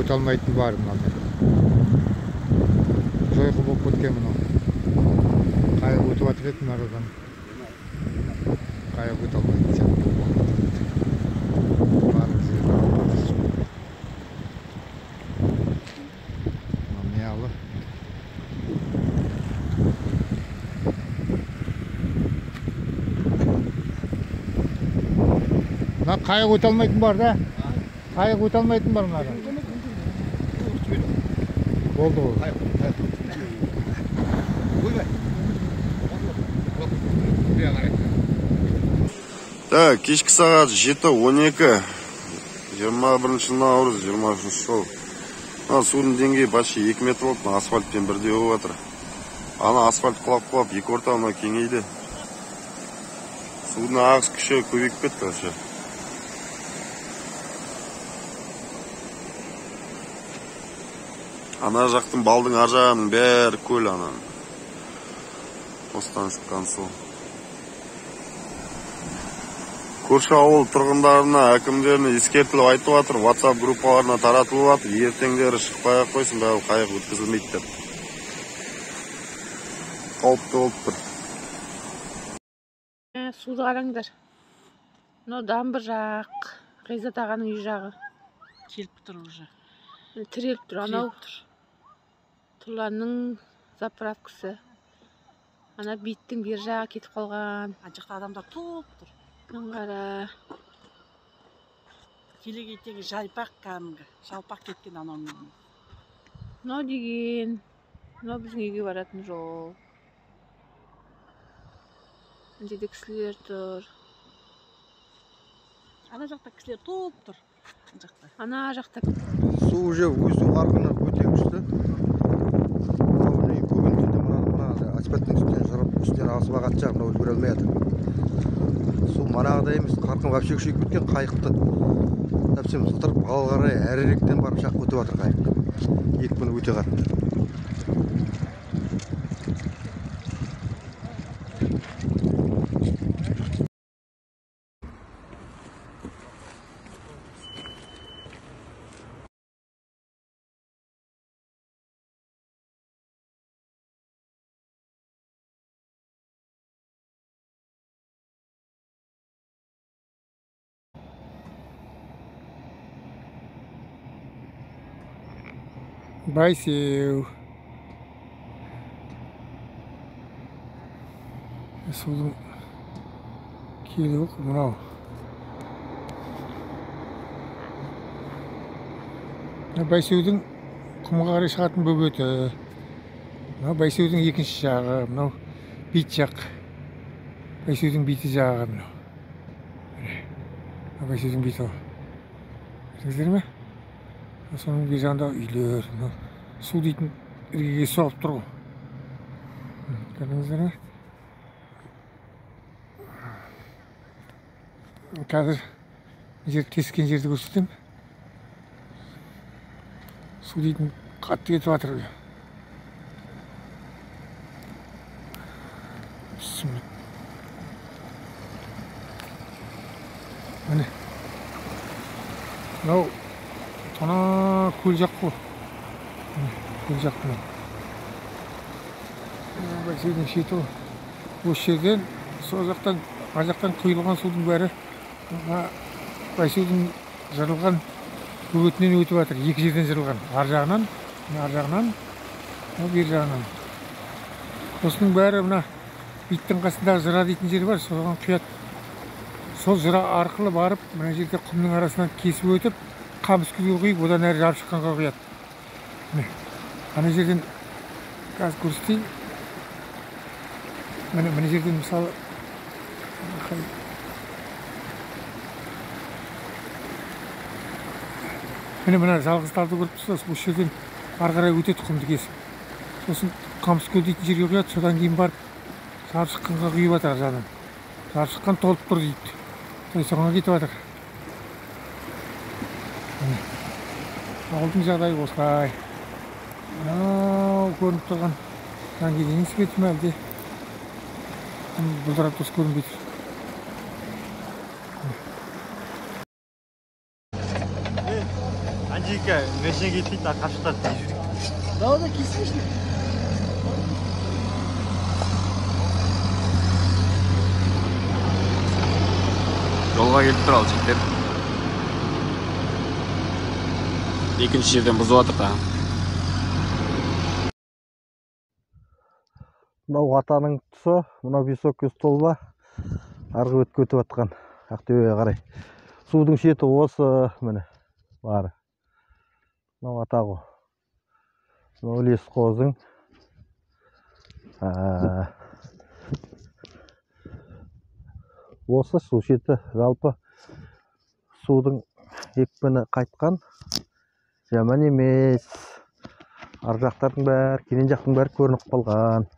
өте алмайтын бар мынандай. Жойқы болып кеткен мынау. Қайық өтіп жатыр еді мына арадан. Қайық өте алмайтын сияқты болып кетті. Барлық жерде алып жатыр су. Мынау Миялы. Мына қайық өте алмайтын бар да? Қайық өте алмайтын бар мынадан. Болды ғой. Так, кешкі сағат 7:12, 21 наурыз, 23 жыл. Мына судың деңгейі почти 2 метр болды, мына асфальтпен бірдей болып жатыр. Ана асфальт құлап-құлап екі орта мына кеңейді. Судың ағыс күші көбейіп кетті вообще. Ана жақтың балдың ар жағының бәрі көл ананың. Осыдан шыққан су. Көрші ауыл тұрғындарына, әкімдеріне ескертіліп айтып жатыр, WhatsApp группаларына таратылып жатыр, ертеңдері шықпай ақ қойсын, бәрі қайық өткізілмейді деп. Қауіпті болып тұр. Суды қараңдар. Мынау дамбы жақ, Ғизат ағаның үй жағы. Келіп тұр уже. Тіреліп тұр. Анау Тұрланның заправкасы. Ана биттің бер жағы кетіп қалған. Ана жақта адамдар толып тұр. Қара. Келегетегі жайпақ кәдімгі, жалпақ кеткен анау. Мынау деген, мынау біздің үйге баратын жол. Мына жерде кісілер тұр. Ана жақта кісілер толып тұр. Ана жақта. Ана жақта. Су уже өсу қарқыны өте күшті. Бүгін түнде мына асфальттың үстінен жырып, үстінен асып ағатын шығар, мынау үлгере алмай жатыр. Су манағыдай емес, қарқын вообще күшейіп кеткен, қайықты совсем зытырып, алға қарай әріректен барып шақ өтіп жатыр қайық. Екпіні өте қатты. Байсеу. Судың келуі мынау. Мына Байсеудің құмға қарай шығатын бөгеті. Мынау Байсеудің екінші жағы, мынау бит жақ. Байсеудің биті жағы мынау. Мына Байсеудің биті. Көрдіңіздер ме? Соның бер жағында үйлер, су дейтін іргеге соғып тұр ғой. Көрдіңіздер ме? Қазір жер тескен жерді көрсетемін. Су дейтін қатты кетіп жатыр. Міне. Мынау ана көл жақ қой. Көл жақ мынау. Байсеудің шеті ғой. Осы жерден, сол жақтан, ар жақтан құйылған судың бәрі мына Байсеудің жырылған бөгетінен өтіп жатыр. Екі жерден жырылған. Ар жағынан, ар жағынан, бер жағынан. Осының бәрі мына биттің қасындағы жыра дейтін жер бар, соған құяды. Сол жыра арқылы барып, мына жерде құмның арасынан кесіп өтіп, Қамыскөлге құйып, одан әрі Жабшыққанға құяды. Міне, ана жерден қазір көрсетейін. Міне, мына жерден мысалы міне мына жалғыз талды көріп тұрсыз, осы жерден ары қарай өтеді құмды кесіп. Сосын Қамыскөл дейтін жерге құяды, содан кейін барып Жабшыққанға құйып жатыр ар жағынан. Жабшыққан толып тұр дейді. Соған кетіп жатыр. Ауылдың жағдайы осылай. Мынау көрініп тұрған Жангелдиннің светі ме әлде бұлдырап дұрыс көрінбей тұр. Екі машина кетпейді, қапшықтарды тиіп жіберейік. Давай, кесейші. Жолға келіп тұр ал жігіттер. Екінші жерден бұзып жатыр тағы. Мынау атаның тұсы, мынау высокий столба арғы бетке өтіп жатқан Ақтөбеге қарай. Судың шеті осы, міне бары. Мынау ата ғой. Мынау лесхоздың осы су шеті. Жалпы судың екпіні қайтқан, жаман емес. Ар жақтардың бәрі, кенен жақтың бәрі көрініп қалған.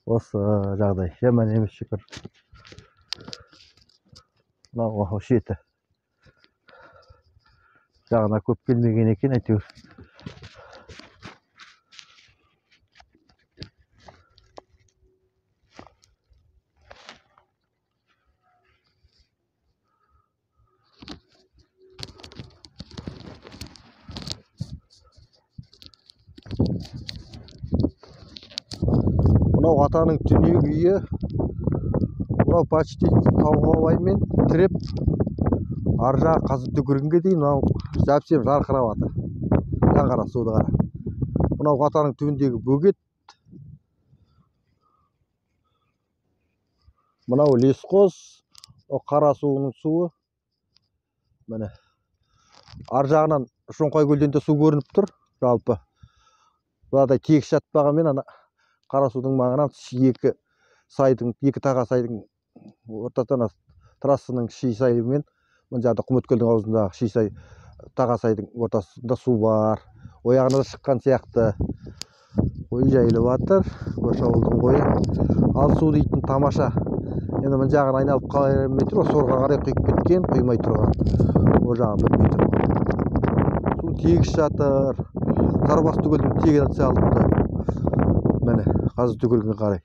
Осы жағдай жаман емес, шүкір. Мынау шеті жағына көп келмеген екен әйтеуір. Мынау атаның түнек үйі, мынау почти Тауғабаймен тіреп, ар жағы Қазытүкіргенге дейін мынау сәпсем жарқырап жатыр. Мына қара, суды қара. Мынау атаның түбіндегі бөгет. Мынау лесхоз, о қара суының суы. Міне. Ар жағынан Шоңқай көлден де су көрініп тұр, жалпы. Мынадай тегіс жатпағанмен ана қара судың маңынан екі сайдың, екі таға сайдың ортасынан трассаның ши сайы мен мына жақта Құмөткелдің аузындағы ши сай, таға сайдың ортасында су бар. Ояғына да шыққан сияқты. Қой жайылып жатыр, көрші ауылдың қойы. Ал су дейтін тамаша. Енді мына жағын айналып қалай бермей тұр, сорға қарай құйып кеткен, құймай тұрған. О жағын білмей тұрмын. Су тегіс жатыр. Сарыбасты көлдің тегін түсе алыпты. Міне, Қазытүкірге қарай.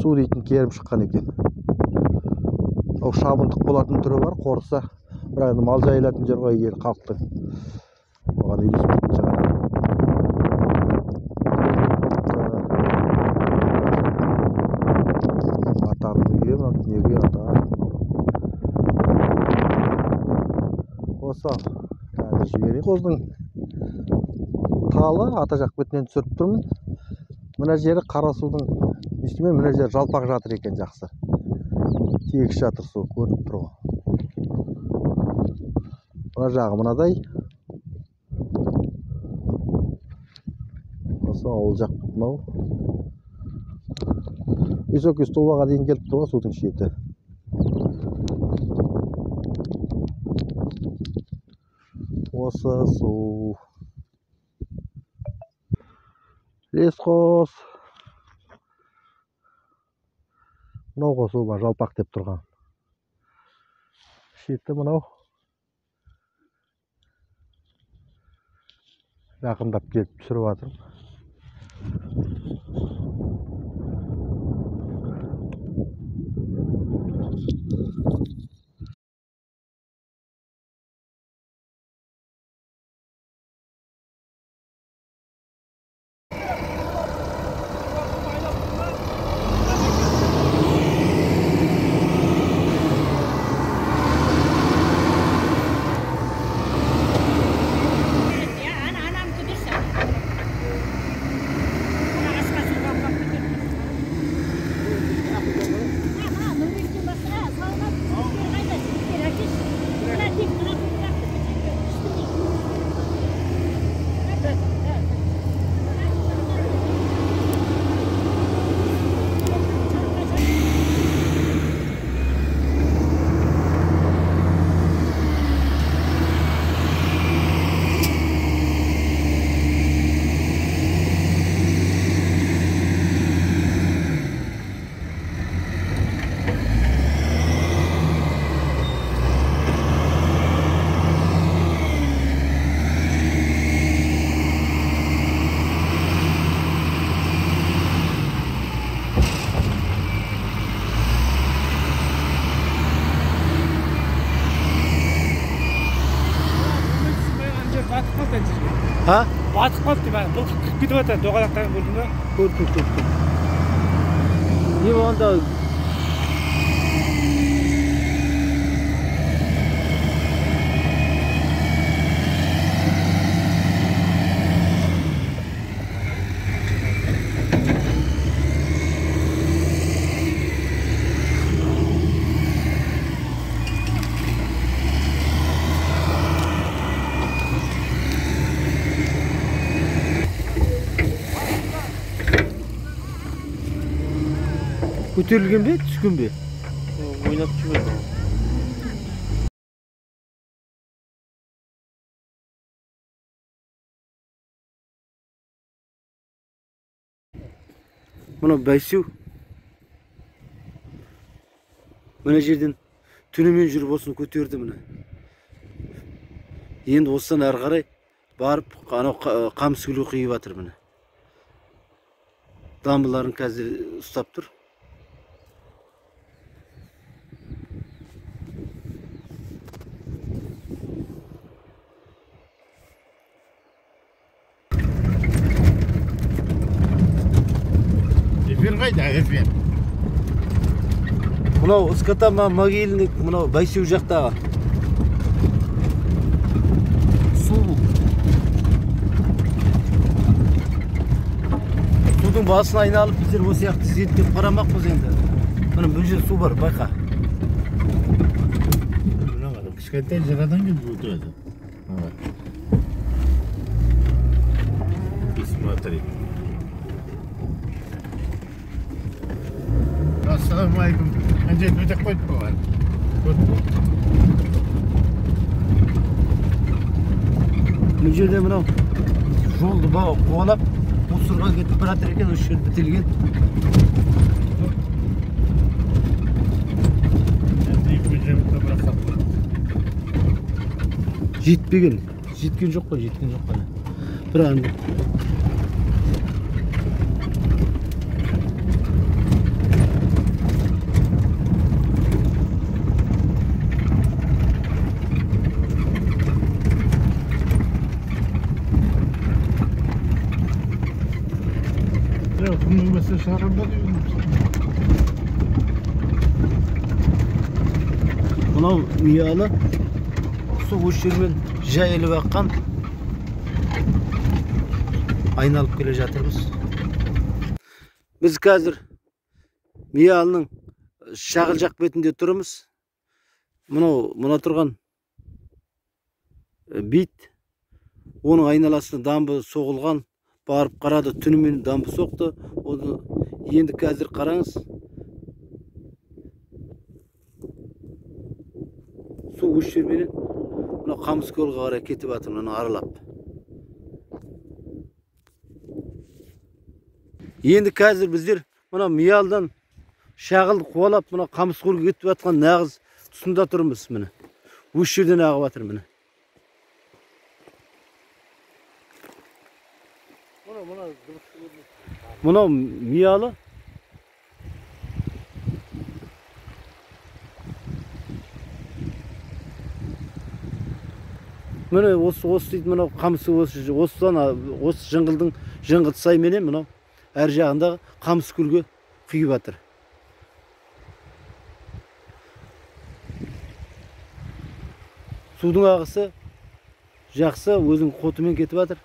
Су дейтін керім шыққан екен. Ол шабындық болатын түрі бар, қорықса. Бірақ енді мал жайылатын жер ғой ел халықтың. Оған үйлеспейтін шығар. Атаның үйі, мынау түнегі ата. Осы қазір жіберейін. Қоздың талы ата жақ бетінен түсіріп тұрмын. Мына жері қара судың үстімен, мына жері жалпақ жатыр екен, жақсы. Тегіс жатыр су, көрініп тұр ғой. Мына жағы мынадай. Осы ауыл жақ мынау. Высокий столбаға дейін келіп тұр ғой судың шеті. Осы су. Лесхоз. Мынау ғой су бар, жалпақ деп тұрған. Шеті мынау. Жақындап келіп түсіріп жатырмын. А? Батып қалды деймін, бұл кіріп кетіп жатыр, доғалақтарын көрдің бе? Көрдім, көрдім. Не болғанда көтерілген бе, түскен бе? Ойнап жүрген. Мынау Байсу. Мына жерден түнімен жүріп осыны көтерді міне. Енді осыдан әрі қарай барып анау Қамыскөлге құйып жатыр міне. Дамбыларын қазір ұстап тұр. Эфир қайда, эфир? Мынау Скотама могильник, мынау Байсу жақтағы. Су. Судың басын айналып біздер осы жақты зерттеп қарамақпыз енді. Міне бұл жерде су бар, байқа. Мына қара, кішкентай жағадан келіп өтеді. И смотри. Ассалаумағалейкум. Ана жерде өтіп қойып қойған. Мына жерде мынау жолды қуалап мусорға кетіп бара жатыр екен, осы жер бітелген. Жетпеген, жеткен жоқ қой, жеткен жоқ қой. Бірақ енді мынау Миялы су осы жермен жайылып аққан, айналып келе жатырмыз. Біз қазір Миялының шағыл жақ бетінде тұрмыз. Мынау мына тұрған бит, оның айналасына дамбы соғылған. Барып қарады, түнімен дамбы соқты. Оны енді қазір қараңыз. Су осы жерменен мына Қамыскөлге қарай кетіп жатыр, мынаны аралап. Енді қазір біздер мына Миялдан шағылды қуалап мына Қамыскөлге кетіп жатқан нағыз тұсында тұрмыз міне. Осы жерден ағып жатыр міне. Мынау Миялы. Міне осы дейді, мынау Қамысы осыдан осы жыңғылдың жыңғыл сайменен мынау әр жағындағы Қамыскөлге құйып жатыр. Судың ағысы жақсы, өзінің қотымен кетіп жатыр.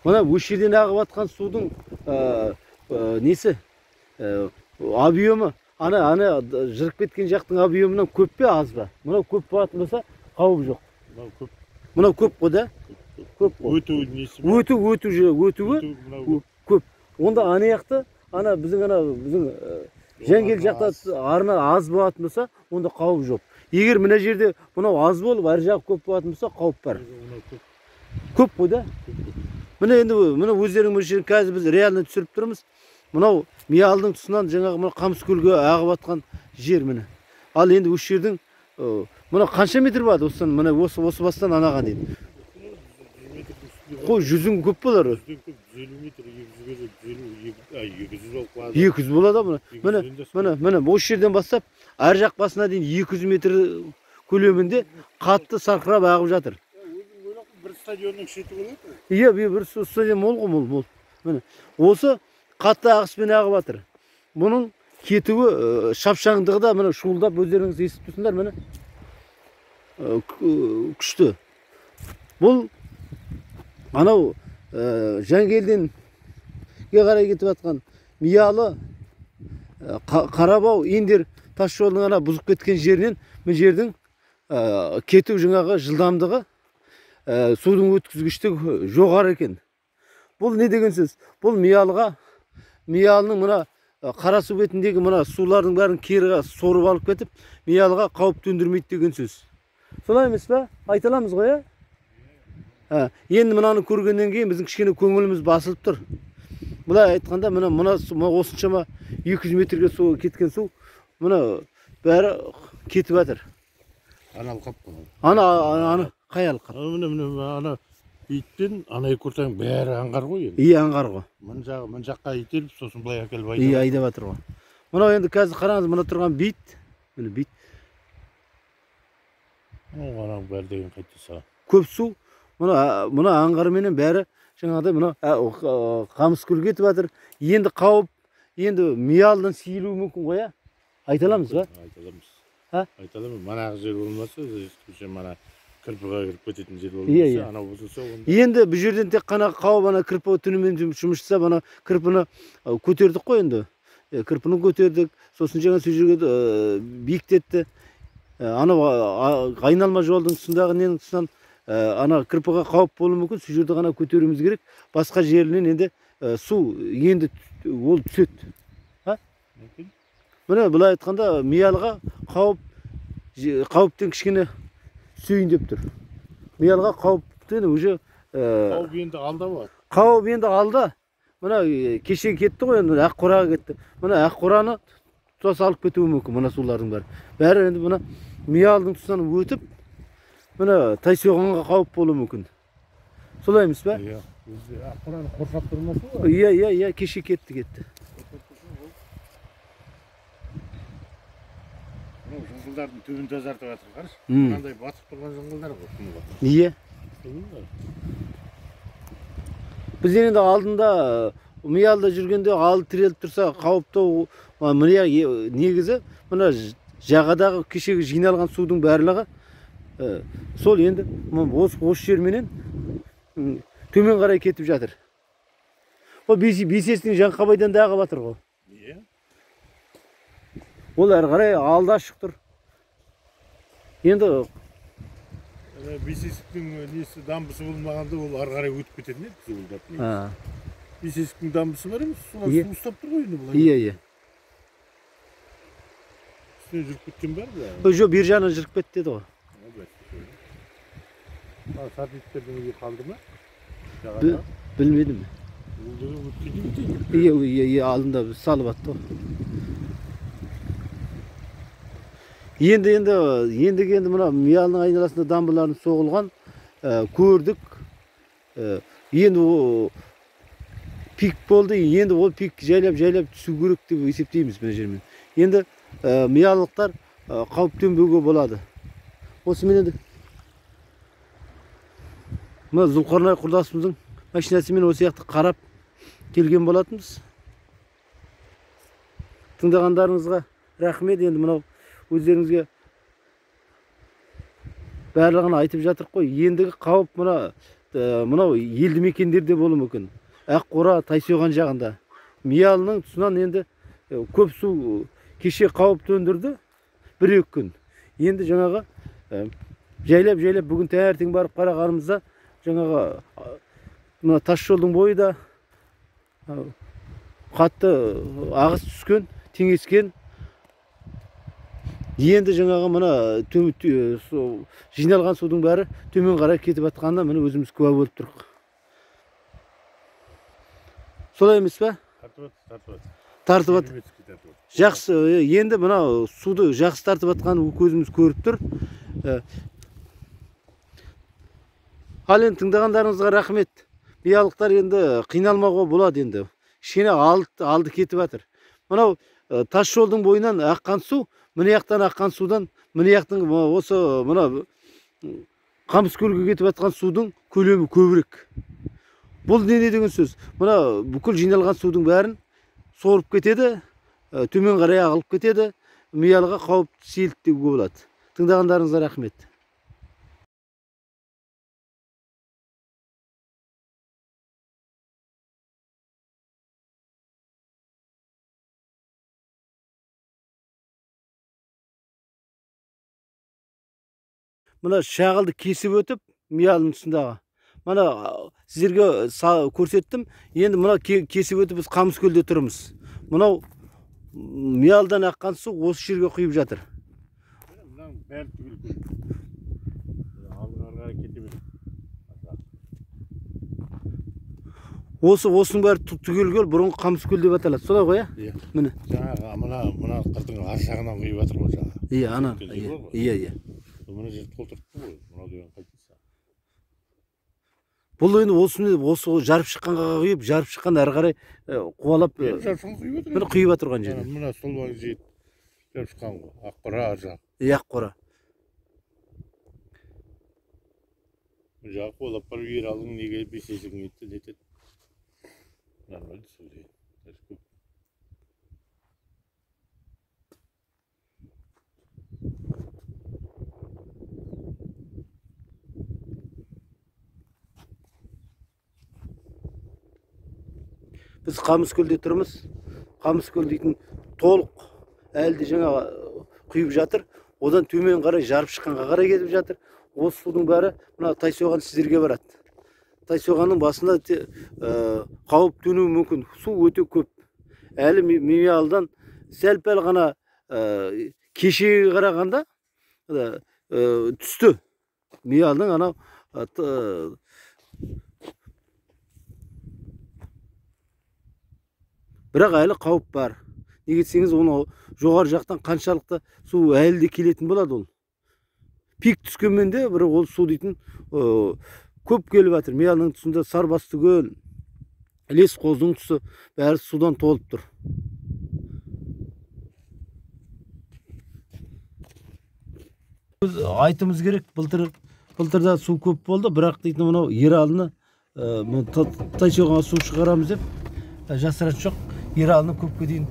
Мына осы жерден ағып жатқан судың несі, объемы, ана жырып кеткен жақтың объемынан көп пе, аз ба? Мынау көп болатын болса, қауіп жоқ. Мынау көп. Мынау көп қой да? Көп қой. Өту несі? Өту, өтуі көп. Онда ана жақта, ана біздің Жангел жақта арна аз болатын болса, онда қауіп жоқ. Егер мына жерде мынау аз болып, ар жағы көп болатын болса, қауіп бар. Көп қой да? Міне енді міне өздерің мына қазір біз реально түсіріп тұрмыз. Мынау Миялдың тұсынан жаңағы мына Қамыскөлге ағып жатқан жер міне. Ал енді осы жердің Мына қанша метр болады осыдан, мына осы бастан анаға дейін? Қой, 100-ің көп болар. 100-ден көп, 150 метр, 200-ге 150, 200 болып қалады. 200 болады мына. Міне, міне, осы жерден бастап ар жақ басына дейін 200 метр көлемінде қатты сарқырап ағып жатыр. Бір стадионның шеті болады. Иә, бір стадион мол ғой, мол. Міне, осы қатты ағыспен ағып жатыр. Бұның кетуі, шапшаңдығы да міне шуылдап өздеріңіз естіп тұрсыңдар, міне. Күшті. Бұл анау Жангелдинге қарай кетіп жатқан Миялы, Қарабау, Индер тас жолының ана бұзып кеткен жерінен мына жердің кету жаңағы жылдамдығы, судың өткізгіштігі жоғары екен. Бұл не деген сөз? Бұл Миялыға, Миялының мына Қарасу бетіндегі мына сулардың бәрін кері сорып алып кетіп, Миялыға қауіп төндірмейді деген сөз. Солай емес пе? Айта аламыз ғой, ә? Енді мынаны көргеннен кейін біздің кішкене көңіліміз басылып тұр. Былай айтқанда, мына осыншама 200 метрге су кеткен су, мына бәрі кетіп жатыр. Ана алқап қой. Ана қай алқап? Міне, ана иттен ана екі ортаның бәрі аңғар ғой енді. Иә, аңғар ғой. Мына жағы, мына жаққа итеріп, сосын былай әкеліп айдап. Иә, айдап жатыр ғой. Мынау енді қазір қараңыз, мына тұрған бит, міне бит. Ананың бәрі деген қайтты саған. Көп су, мына аңғарменен бәрі жаңағыдай мына Қамыскөлге кетіп жатыр. Енді қауіп, енді Миялыдан сейілуі мүмкін ғой, ә? Айта аламыз ба? Айта аламыз. Айта аламыз. Манағы жер болмаса, мана кірпіға кіріп кететін жер болмаса, анау бұзылса онда. Енді бұл жерден тек қана қауіп, ана кірпі түнімен жұмыс жасап, ана кірпіні көтердік қой енді. Кірпіні көтердік, сосын жаңа сол жерге биіктетті. Анау айналма жолдың тұсындағы ненің тұсынан ана кірпіға қауіп болуы мүмкін, сол жерді ғана көтеруіміз керек. Басқа жерінен енді су енді ол түседі. Міне былай айтқанда Миялыға қауіптен кішкене түсейін деп тұр. Миялыға қауіптен уже қауіп енді алда бар. Қауіп енді алда. Мына кеше кетті ғой енді, Аққораға кетті. Мына Аққораны тұтас алып кетуі мүмкін мына сулардың бәрі. Бәрі енді мына Миялының тұсынан өтіп, мына Тайсойғанға қауіп болуы мүмкін. Солай емес пе? Иә. Аққораны қоршап тұрмаса ғой. Иә, иә, иә, кеше кетті. Мынау жыңғылдардың түбін тазартып жатыр, қарашы. Мынандай батып тұрған жыңғылдар ғой құмға. Иә. Біз енді алдында Миялыда жүргенде алды тіреліп тұрса қауіпті, мына негізі мына жағадағы кешегі жиналған судың барлығы сол енді осы жерменен төмен қарай кетіп жатыр. Ол Бесесінің Жаңқабайдан да ағып жатыр ғой. Иә. Ол әрі қарай алда ашық тұр. Енді Бесесіктің несі дамбысы болмағанда ол ары қарай өтіп кететін еді зуылдап. Бесесіктің дамбысы бар емес, соған су ұстап тұр ғой енді былай. Иә, иә. Үстіне жүріп кеткен бар былай. Жоқ, бер жағынан жүріп кетті деді ғой. Сәбиттердің үйі қалды ма? Білмедім. Иә, иә, иә, алдында салып атты ғой. Енді мына Миялының айналасында дамбыларын соғылған көрдік. Енді о пик болды, енді ол пик жайлап-жайлап түсу керек деп есептейміз мына жермен. Енді миялылықтар қауіптенбеуге болады. Осымен енді мына Зұлқарнай құрдасымыздың машинасымен осы жақты қарап келген болатынбыз. Тыңдағандарыңызға рахмет. Енді мынау өздеріңізге барлығын айтып жатырық қой. Ендігі қауіп мынау елді мекендерде болуы мүмкін. Аққора, Тайсойған жағында. Миялының тұсынан енді көп су кеше қауіп төндірді бір-екі күн. Енді жаңағы жайлап-жайлап бүгін таңертең барып қарағанымызда жаңағы мына тас жолдың бойы да қатты ағыс түскен, теңескен. Енді жаңағы мына жиналған судың бәрі төмен қарай кетіп жатқанына міне өзіміз куә болып тұрмыз. Солай емес пе? Тартып атыр. тартып. Жақсы, енді мына суды жақсы тартып жатқанын көзіміз көріп тұр. Ал енді тыңдағандарыңызға рахмет. Миялықтар енді қиналмауға болады енді. Кішкене алды кетіп жатыр. Мынау тас жолдың бойынан аққан су, мына жақтан аққан судан, мына жақтың осы мына Қамыскөлге кетіп жатқан судың көлемі көбірек. Бұл не деген сөз? Мына бүкіл жиналған судың бәрін сорып кетеді, төмен қарай ағылып кетеді, Миялыға қауіп сейілді деуге болады. Тыңдағандарыңызға рахмет. Мына шағылды кесіп өтіп, Миялының тұсындағы. Мына сіздерге көрсеттім. Енді мына кесіп өтіп біз Қамыскөлде тұрмыз. Мынау Миялыдан аққан су осы жерге құйып жатыр. Мынаның бәрі түгел көл. Алдын ары қарай кете береді. Осының бәрі түгел көл, бұрынғы Қамыскөл деп аталады. Солай ғой, иә? Міне. Жаңағы мына қырдың ар жағынан құйып жатыр ғой жаңағы. Иә, ана. Иә, иә. Мына жерді толтырыпты ғой, мынау деген қайтса. Бұл енді осыны осы жарып шыққанға құйып, жарып шыққан әрі қарай қуалап, міне құйып отырған жерде. Мына сол жер жарып шыққан ғой, Аққора ар жақ. Иә, Аққора. Мына жағы қуалап барып Ералың неге бесесігін нетеді. Нормально су деген. Көп. Біз Қамыскөлде тұрмыз. Қамыскөл дейтін толық әлі де жаңа құйып жатыр. Одан төмен қарай жарып шыққанға қарай кетіп жатыр. Осы судың бәрі мына Тайсойған сіздерге барады. Тайсойғанның басында қауіп төнуі мүмкін. Су өте көп. Әлі Миялыдан сәл-пәл ғана кешеге қарағанда түсті. Миялының анау бірақ әлі қауіп бар. Неге десеңіз, оны жоғары жақтан қаншалықты су әлі де келетін болады ол. Пик түскенмен де бірақ ол су дейтін көп келіп жатыр. Миялының тұсында Сарбасты көл, Лесқоздың тұсы бәрі судан толып тұр. Біз айтымыз керек, былтырда су көп болды, бірақ дейтін мынау Ералыны Тайсойғанға су шығарамыз деп жасыратын жоқ. Ералыны көпке дейін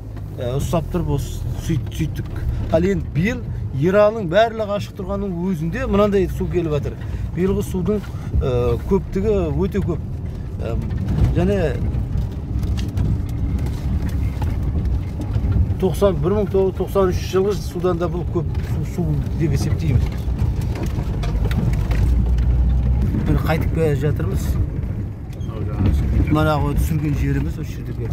ұстап тұрып осы сөйттік. Ал енді биыл Ералының барлығы ашық тұрғанның өзінде мынандай су келіп жатыр. Биылғы судың көптігі өте көп. Және 1993 жылғы судан да бұл көп су деп есептейміз. Міне қайтып келе жатырмыз. Манағы түсірген жеріміз осы жерде.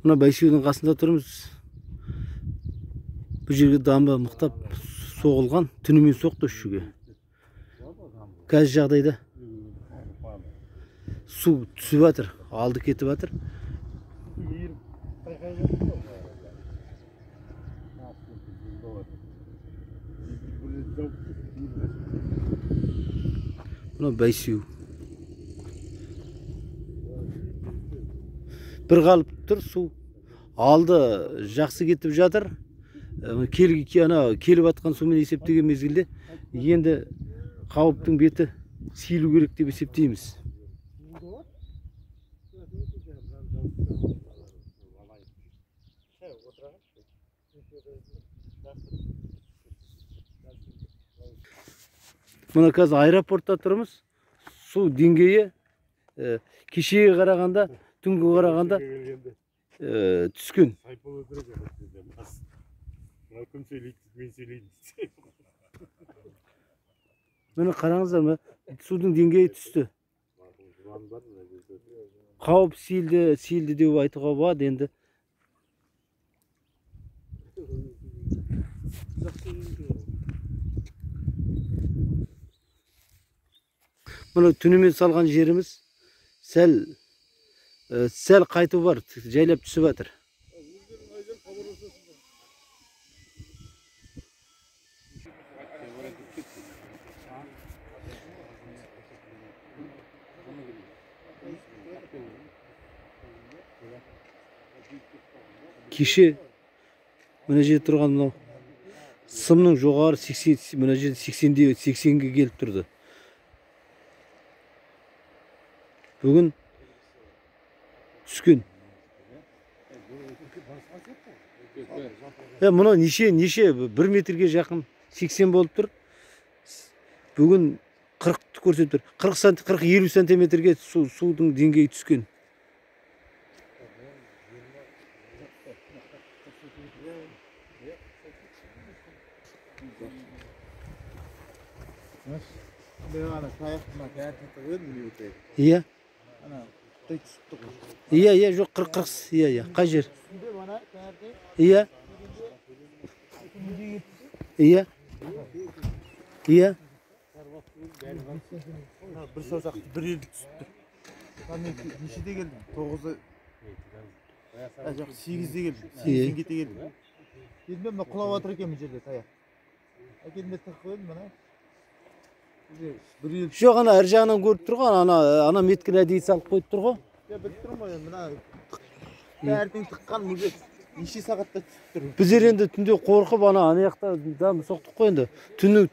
Мына Байшеудің қасында тұрмыз. Бұл жерге дамба мықтап соғылған, түнімен соқты осы жерге. Қазір жағдайда су түсіп жатыр, алды кетіп жатыр. Мына Байшеу. Бір қалып тұр су. Алды жақсы кетіп жатыр. Келіп атқан сумен есептеген мезгілде енді қауіптің беті сейілу керек деп есептейміз. Мына қазір аэропортта тұрмыз. Су деңгейі кешеге қарағанда, түнгі қарағанда түскен. Міне қараңыздар, судың деңгейі түсті. Қауіп сейілді деп айтуға болады енді. Мына түнімен салған жеріміз сәл қайту бар, жайлап түсіп жатыр. Кеше мына жерде тұрған мынау сымның жоғары 80, мына жерде 80-ге келіп тұрды. Бүгін түскен. Мынау неше 1 метрге жақын 80 болып тұр. Бүгін 40 көрсетіп тұр. 40-50 сантиметрге судың деңгейі түскен. Иә. Иә, жоқ, 40, иә, қай жер? Иә. Иә. Иә. Бір саусақты бір елді түсіп тұр. Мен нешеде келдім? 9-да. Жоқ, 8-де келдім. 8-ден кете келдім. Келдім, мына құлап жатыр екен мына жерде таяқ. Әкелдім тығып қойдым мына. Жоқ, ана әр жағынан көріп тұр ғой, ана меткіні әдейі салып қойып тұр ғой. Біліп тұрмын ғой, мына бәрін тыққан уже неше сағатта түсіп тұр. Біздер енді түнде қорқып, ана жақта дам соқтық қой енді. Түннің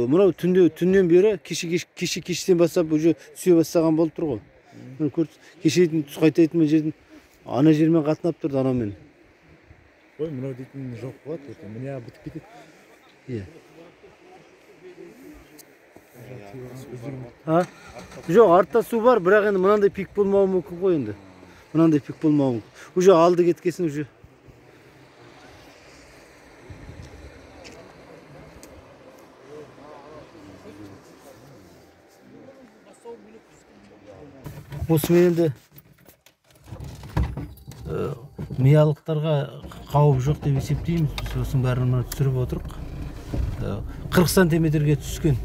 мынау түннен бері кеше кештен бастап уже түсе бастаған болып тұр ғой. Міне көріп, кеше түс қайтайтын мына жерден ана жермен қатынап тұрды анаумен. Ой, мынау дейтін жоқ болады, ертең міне бітіп кетеді. Иә. Жоқ, артта су бар, бірақ енді мынандай пик болмауы мүмкін ғой енді. Мынандай пик болмауы мүмкін. Уже алды кеткесін уже. Осымен енді миялықтарға қауіп жоқ деп есептейміз. Біз осының бәрін мына түсіріп отырық. 40 сантиметрге түскен.